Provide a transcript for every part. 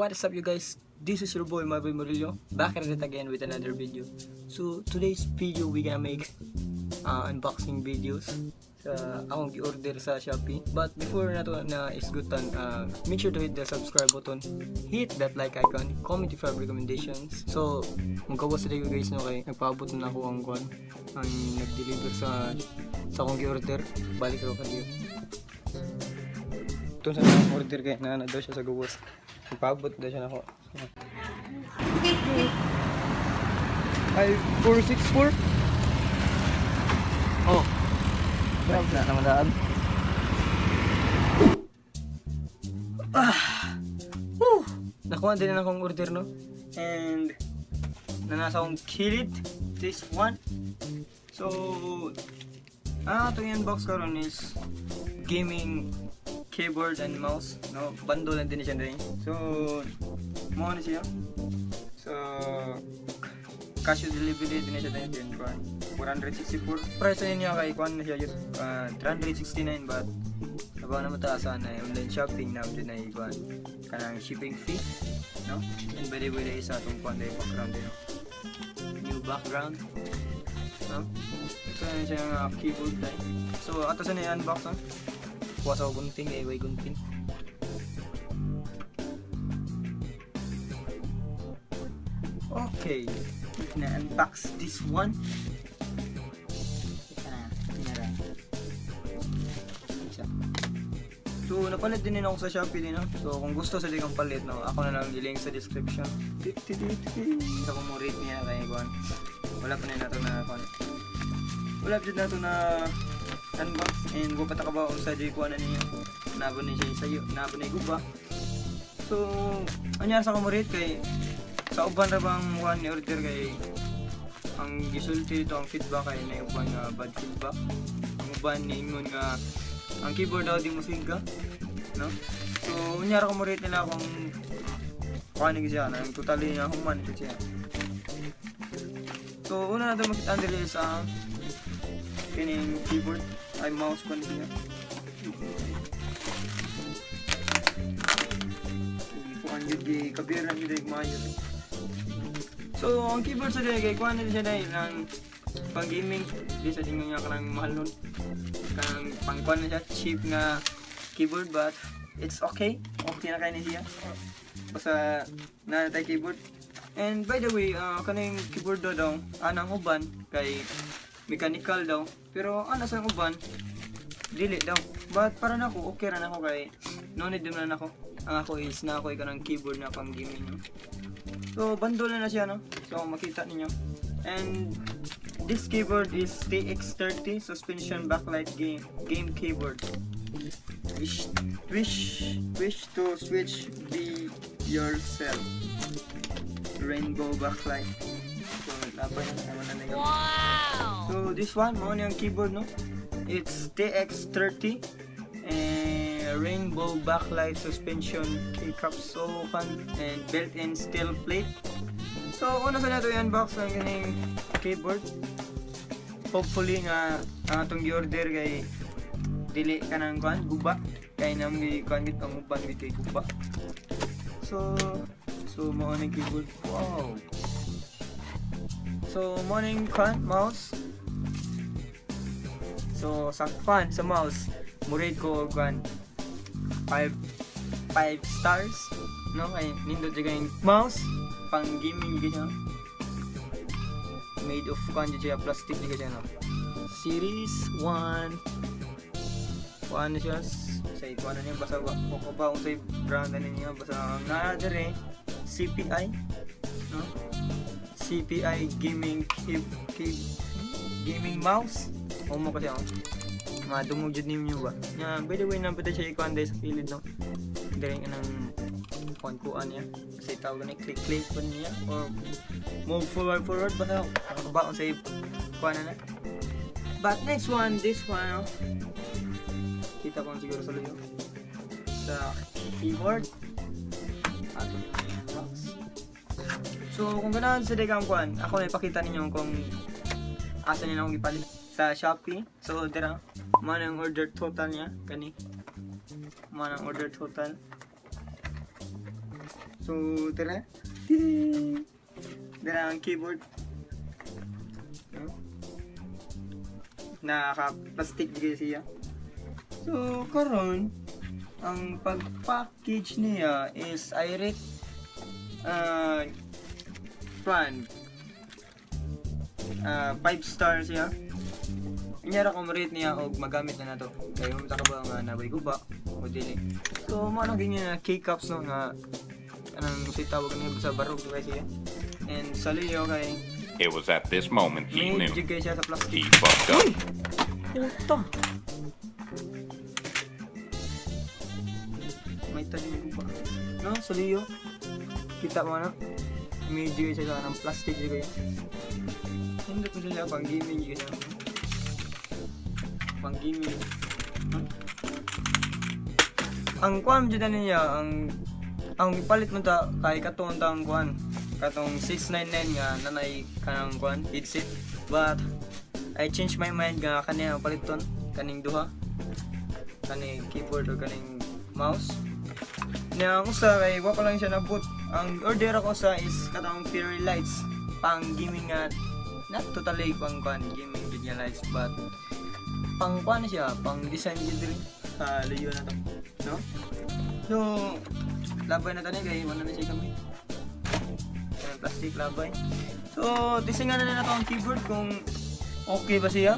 What is up, you guys? This is your boy Marvin Murillo, back at it again with another video. So today's video, we gonna make unboxing videos sa akong gi-order sa Shopee. But before nato na isgutan, make sure to hit the subscribe button, hit that like icon, comment if you have recommendations. So, magkawas sa guys, no, kay nagpaabot na ako ang kwan, ang nag-deliver sa akong gi-order. Balik raw kayo. Ito sa akong order kay na daw siya sa gawas. Nagpaabot daw siya nako. Ay, 464. Oh. Grabe na naman daan. Woo! Nakuha din na akong order, no? And nanasa akong kilid. This one. So, ang atong unbox karon is gaming keyboard and mouse, no? Bundle lang din siya din. So, mo na siya. So, cash on delivery din siya din din kuan. 464. Price na niya kay kuan na siya yun, 369, but aba na mataasan na online shopping na din na kuan kanang shipping fee, no? And by the way, dahil sa atong kuan dahil background din, no? New background, no? So ano siya nga keyboard dahil. So ato sa na unbox, no? Kuha sa gunting eh, way gunting. Okay, na unbox this one. Ito na. Isa. So, napalit din din ako sa Shopee din, no? So, kung gusto sa kang palit, no? Ako na lang i-link sa description. Sa kung mo rate niya kay kuan. Wala pa na nato na kuan. Wala pa nato na unbox and wa pa ta kabaw sa di kuan na niya. Nabo ni siya sayo, nabo ni guba. So, anya sa ko rate kay sa uban ra bang kuan ni order kay ang gisulti dito ang feedback kay na uban nga bad feedback. Ang uban niingon nga ang keyboard daw di mo siga, no? So, unya ra ko mo rate nila kung kuan ni siya na totally na human ito siya. So, una natin makita diri is ang kining keyboard ay mouse ko ni siya. Kuan gyud gi kabira gyud ay maayo. So, ang keyboard sa diri kay kuan na siya dahil ang pang gaming di sa dingon nga kanang mahal nun. Kanang pang kuan na siya cheap nga keyboard, but it's okay. Okay na kay ni siya. Basta na tay keyboard. And by the way, kaning keyboard daw daw anang uban kay mechanical daw. Pero ana sa uban dili daw. But para nako okay ra nako kay no need din na nako. Ang ako is na ako kanang keyboard na pang gaming, no. So bundle na siya, no. So makita ninyo. And this keyboard is TX30 suspension backlight game keyboard. Wish to switch be yourself. Rainbow backlight. So laban na naman na na. Wow! So this one, mao ni ang keyboard, no. It's TX30 and rainbow backlight suspension keycap so kan and built-in steel plate. So una sa nato i-unbox ang kining keyboard. Hopefully nga ang atong gi-order kay dili kanang kuan guba kay nang gi kuan gid ang uban gid kay guba. So mao ni keyboard. Wow. So mao ning kuan mouse. So sa kuan sa mouse, mo rate ko og kuan 5 5 stars, no, kay nindot jud kay mouse pang gaming gyud siya. Made of kuan jud siya, plastic jud siya, no. Series 1 kuan na siya sa kuan na niya basta wa ko ba kung sa brand na niya, basta ang naa dire CPI, no, CPI gaming key, gaming mouse. Mo kasi ako madungog jud ninyo ba nya. By the way, naa siya ikuan dahil sa kilid, no, diri nga nang kuan kuan niya kasi tawag ni click click pa niya or move forward forward basta ba kung sa kuan na na. But next one, this one, no? Kita ko siguro sa luyo sa keyboard ato yung unbox. So kung ganahan sa degang kuan, ako na ipakita ninyo kung asa niya akong gipalit sa Shopee. So dira mao na ang order total niya kani. Mao na ang order total. So tara. Dara ang keyboard. No? Naka-plastic gyud siya. So karon ang pag-package niya is I rate brand 5 stars siya. Inya ra ko rate niya og magamit na nato. Kay unta ka ba nga nabay guba o dili. So mo na ganyan na keycaps, no, nga anong si tawag niya sa barog kay siya. And sa liyo kay It was at this moment he made knew. jud kay siya sa plastic. He fucked up. Uy! Puta! May talim ko pa. No, sa liyo. Kita mo na. Medyo siya sa ng plastic jud kayo. Hindi ko siya pang gaming jud siya. Pang gaming. Huh? Ang kuan jud na niya, ang ipalit mo ta kay katong tang kuan katong 699 nga nanay kanang kuan headset, but I changed my mind nga kaniya ang paliton kaning duha, kaning keyboard o kaning mouse. Niya ang usa kay wa pa lang siya nabot. Ang order ako sa is katong Fury lights, pang gaming nga, not totally pang kuan gaming jud nga lights, but pang kuan siya, pang design jud rin sa layo na to, no? So labay na tani kay wala na siya kami. Ayan, plastic labay. So tisingan na na ang keyboard kung okay ba siya.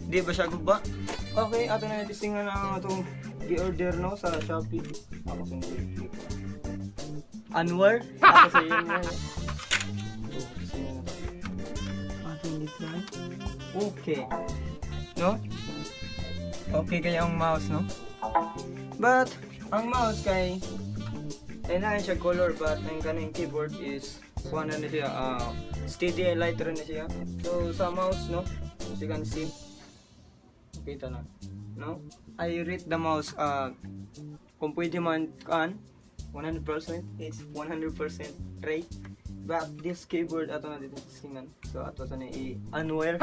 Di ba siya guba? Okay, ato na testingan na ang atong gi-order, no, sa Shopee. Ako sa Anwar, ako sa inyo. So, testingan na to. Ating gitry. Okay. No? Okay kaya ang mouse, no? But, ang mouse kay ay na siya color, but ang kaning keyboard is kuha na siya, steady and light na siya. So sa mouse, no, as you can see, kita na, no? I rate the mouse, kung pwede man kan 100%, it's 100% rate, but this keyboard ato na dito singan. So ato sa ni i-unwear,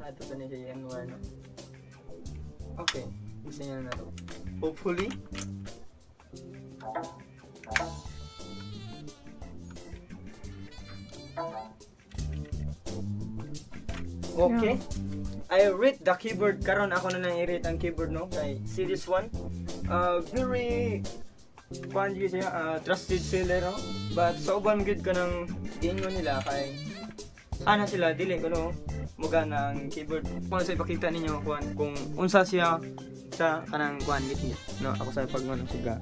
ato sa ni siya i-unwear, no? Okay, singan na to, hopefully. Okay. I rate the keyboard karon, ako na nang i-rate ang keyboard, no, kay see this one. Very kuan gyud siya, trusted seller, no? But sa uban gyud kanang giingon nila kay ana sila dili kuno muga ng keyboard. Kung sa ipakita ninyo kuan kung unsa siya sa kanang kuan gitnit, no? Ako sa pag suga.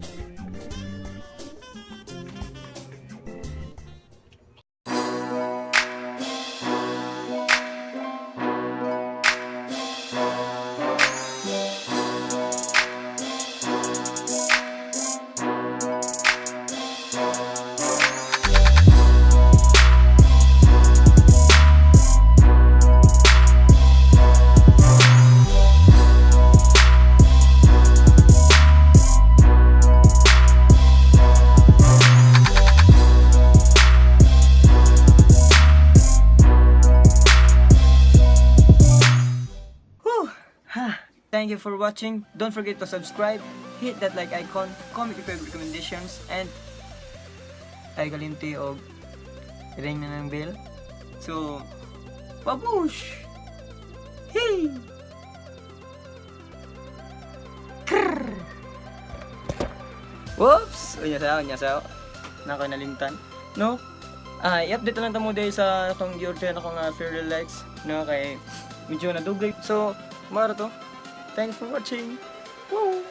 Whew. Ha. Thank you for watching. Don't forget to subscribe, hit that like icon, comment if you have recommendations, and ay kalimti og ring na ng bell. So, babush! Hey! Krrr! Whoops! Unya sa, unya sa. Nako nalimtan. No? Ah, i-update na lang ta mo dahil sa atong gi-order ako nga Fairy Lights, no, kay medyo nadugay. So, maro to. Thanks for watching. Woo!